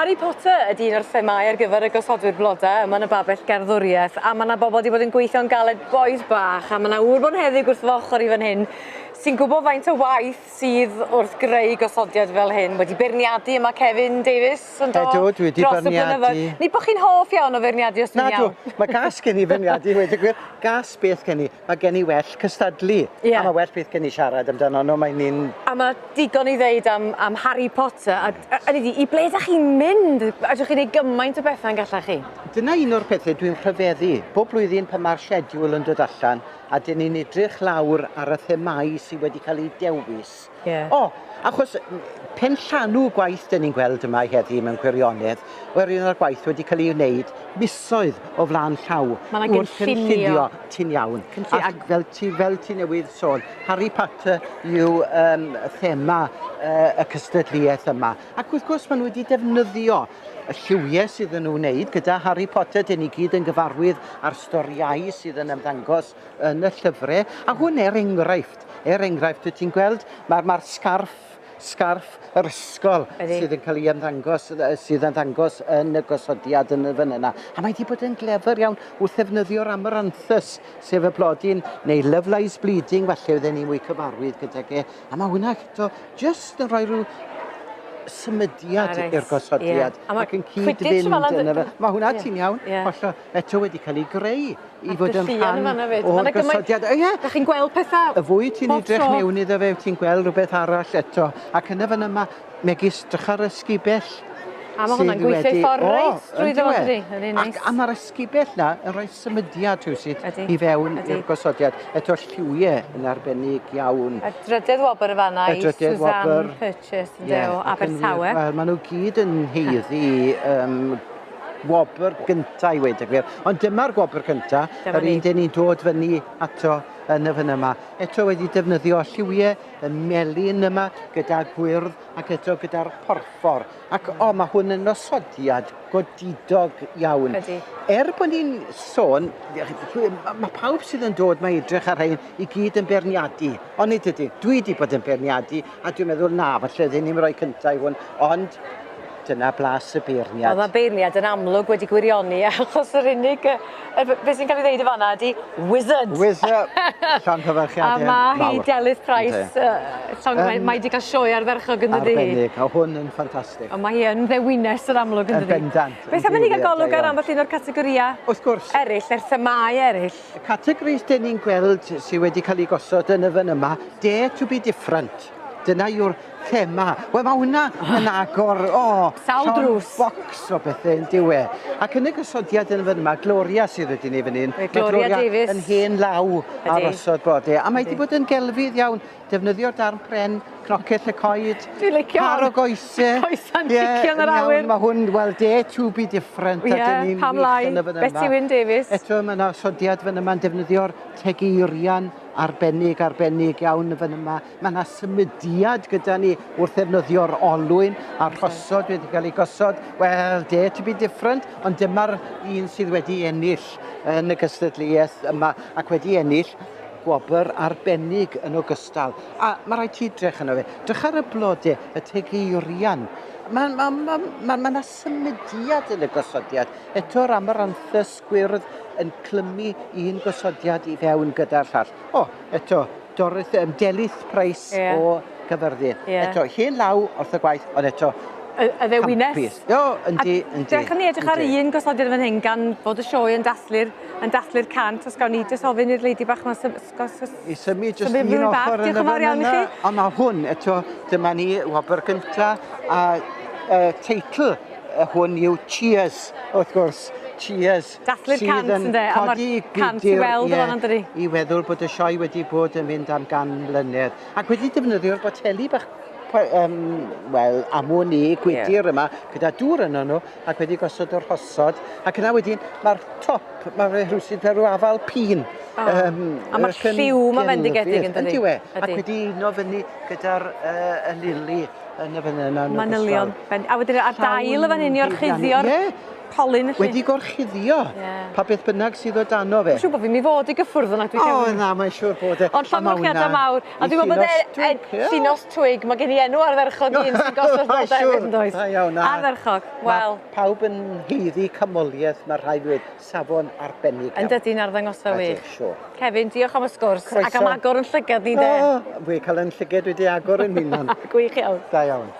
Harry Potter ydi un o'r themâu ar gyfer y gosodwyr blodau yma yn y babell gerddoriaeth a ma' 'na bobl 'di bod yn gweithio'n galed bois bach a ma' 'na ŵr bonheddig wrth fy ochor i fan hyn sy'n gwbo faint o waith sydd wrth greu gosodiad fel hyn wedi beirniadu yma Kevin Davies yndo? Ydw dwi wedi Dros y beirniadu. blynyddoedd. Nid bo' chi'n hoff iawn o feirniadu os dwi'n iawn? Nadw, ma' gas gen i feirniadu i weud y gwir. Gas beth gen i. Mae gen i well cystadlu. Ie. A mae well beth gen i siarad amdano nhw, mae'n un... A mae digon i ddeud am, am Harry Potter, a, a, a i, i ble ydych chi'n mynd? Ydych chi'n gwneud gymaint o bethau yn gallach chi? Dyna un o'r pethau dwi'n rhyfeddu. Bob blwyddyn pan mae'r schedule yn dod allan, a dyn ni'n edrych lawr ar y themâu sydd wedi cael eu dewis, Ie. O, achos penllanw gwaith dyn ni'n gweld yma heddi mewn gwirionedd, wel un o'r gwaith wedi cael ei wneud misoedd o flaen llaw. Mae 'na Wrth gynllunio. cynllunio, ti'n iawn. Cynllu- Ac fel ti, fel ti newydd sôn, Harry Potter yw um, thema uh, y cystadleuaeth yma. Ac wrth gwrs maen nhw wedi defnyddio y lliwiau sydd yn nhw'n wneud gyda Harry Potter, dyn ni gyd yn gyfarwydd â'r storiau sydd yn ymddangos yn y llyfrau. A hwn er enghraifft, Er enghraifft, wyt ti'n gweld, mae'r ma sgarff, sgarff yr ysgol Ydy. sydd yn cael ei ymddangos, sydd yn ddangos yn y gosodiad yn y fan yna. A mae wedi bod yn glefer iawn wrth ddefnyddio'r amaranthus, sef y blodyn, neu Love Lies Bleeding, falle oedden ni mwy cyfarwydd gydag e. A mae hwnna eto jyst yn rhoi rhyw symudiad A reit, i'r gosodiad ie. A ma' ac yn Quidditch cyd-fynd yn fan'na yn y... Mae hwnna, Ie. ti'n iawn, Ie. hollol, eto wedi cael ei greu i fod yn Dylluan yn rhan fan'na 'fyd. Ma' o'r 'na gymaint- gosodiad. Ie! Dach chi'n gweld petha Y fwy ti'n bob edrych tro. mewn iddo fe, ti'n gweld rhywbeth arall eto. Ac yn y fan yma, megis drych ar y sgubell. A ma' hwnna'n sydd gweithio ei wedi- ffordd O, reit drwyddo fo, yndyw e? dydi? Ydi, neis. Ac a ma'r ysgubell 'na yn rhoi symudiad rhywsut Ydi. i fewn Ydi. i'r gosodiad. Eto lliwie yn arbennig iawn. Y drydedd wobr y fan'na Y i drydedd Suzanne wobr. Purchase ynde Ie, o ac yn wir, Abertawe. Wel, maen nhw gyd yn haeddu um, wobr gynta i weud y gwir. Ond dyma'r gwobr gynta, Dyma yr ni. un dyn ni'n dod fyny ato yn y fan yma. Eto wedi defnyddio lliwiau y melyn yma gyda gwyrdd ac eto gyda'r porffor. Ac o, mae hwn yn osodiad godidog iawn. Ydy. Er bod ni'n sôn, mae pawb sydd yn dod mae edrych ar rhain i gyd yn beirniadu. Ond nid ydy. Dwi wedi bod yn beirniadu a dwi'n meddwl na, falle ddim ni'n rhoi cyntaf i hwn, ond Dyna blas y beirniad. Wel ma' beirniad yn amlwg wedi gwirioni achos yr unig yy yy b- be' sy'n ca'l 'i ddeud yn fan 'na ydi wizard. Wizard! Llongyfarchiade A ma' hi mawr. Delyth Price Yndi. yy llong- mae Yn mae 'di ca'l sioe ardderchog yndydi? Arbennig, a hwn yn ffantastig. On' mae hi yn ddewines yn amlwg Yn yndydi? bendant. Beth am i ni ga'l golwg ar ambell un o'r categoria Wrth gwrs. eryll, yr themâu eryll? Y categories 'dyn ni'n gweld sy wedi cael eu gosod yn y fan yma, Dare to be different. Dyna yw'r thema. Wel, mae hwnna yn agor, o, Sawl drws. bocs o bethau yn dyw e. Ac yn y gosodiad yn fan yma, Gloria sydd wedi gwneud fan hyn. Mae Gloria, Gloria Davies. Yn hen law ar osod blodau. A mae wedi bod yn gelfydd iawn. Defnyddio'r darn pren, cnocell y coed. Dwi'n licio Par o goesau. Coesau'n cicio yn yr awyr. Mae hwn, well, dare to be different. Ie, yeah, pam lai. Betty Wyn Davies. Eto, mae yna osodiad fan yma'n defnyddio'r tegeirian arbennig, arbennig iawn yn fan yma. Mae yna symudiad gyda ni wrth ddefnyddio'r olwyn a'r rhosod wedi cael ei gosod. Wel, dare to be different, ond dyma'r un sydd wedi ennill yn y gystadleuaeth yma ac wedi ennill gwobr arbennig yn ogystal. A mae rhaid ti drych yno fe. Drych ar y blode, y tegeirian. Mae ma, ma, ma, ma yna symudiad yn y gosodiad. Eto'r amaranthus gwyrdd yn clymu un gosodiad i fewn gyda'r llall. O, eto, Dorothy, um, Delyth Price yeah. o Gyfyrddin. Yeah. Eto, hen law wrth y gwaith, ond eto, y, y ddewines. O, yndi, yndi. Dechrau ni edrych ar un gosodiad fan hyn gan fod y sioe yn dathlu'r yn dathlu'r cant. Os gawn ni jyst ofyn i'r lady bach 'ma I symud jyst un ochr yn y fan yna. Ond mae hwn, eto, dyma ni, wobr gynta, a uh, teitl hwn yw Cheers, wrth gwrs. Cheers. Dathlu'r cant, ynde? A mae'r cant i weld yn fan dydi? I weddwl bod y sioe wedi bod yn mynd am gan mlynedd. Ac wedi defnyddio'r boteli bach um, wel, amwn i, gwydr yeah. yma, gyda dŵr yno nhw, ac wedi gosod yr hosod. Ac yna wedyn, mae'r top, mae'r rhywsyd fel rhyw afal pîn. Oh. Um, a mae'r lliw mae fendigedig yn dydi? Yndi we. Ac wedi uno fyny gyda'r uh, y lili yn y fan yna. Manylion. A wedyn ar dail y fan hyn i orchuddio'r... Ie, polyn felly. Wedi gorchuddio. Ie. Pa beth bynnag sydd o dano fe. Siŵr bod fi'n mynd i fod i gyffwrdd yna dwi O na, mae'n siŵr bod e. Ond llongyfarchiadau mawr. A dwi'n meddwl bod e, e, Llinos Twig, mae gen i enw ardderchog un sy'n gosod blodau hefyd yn does? Da iawn. Ardderchog, wel. Pawb yn haeddu canmoliaeth, mae rhaid dweud, safon arbennig iawn. Yn dydi'n arddangosfa wych. Siŵr. Kevin, diolch am y sgwrs Croeso. ac am agor yn llygad ni de. O, fi cael yn llygad wedi agor yn hunan. Gwych iawn. Da iawn.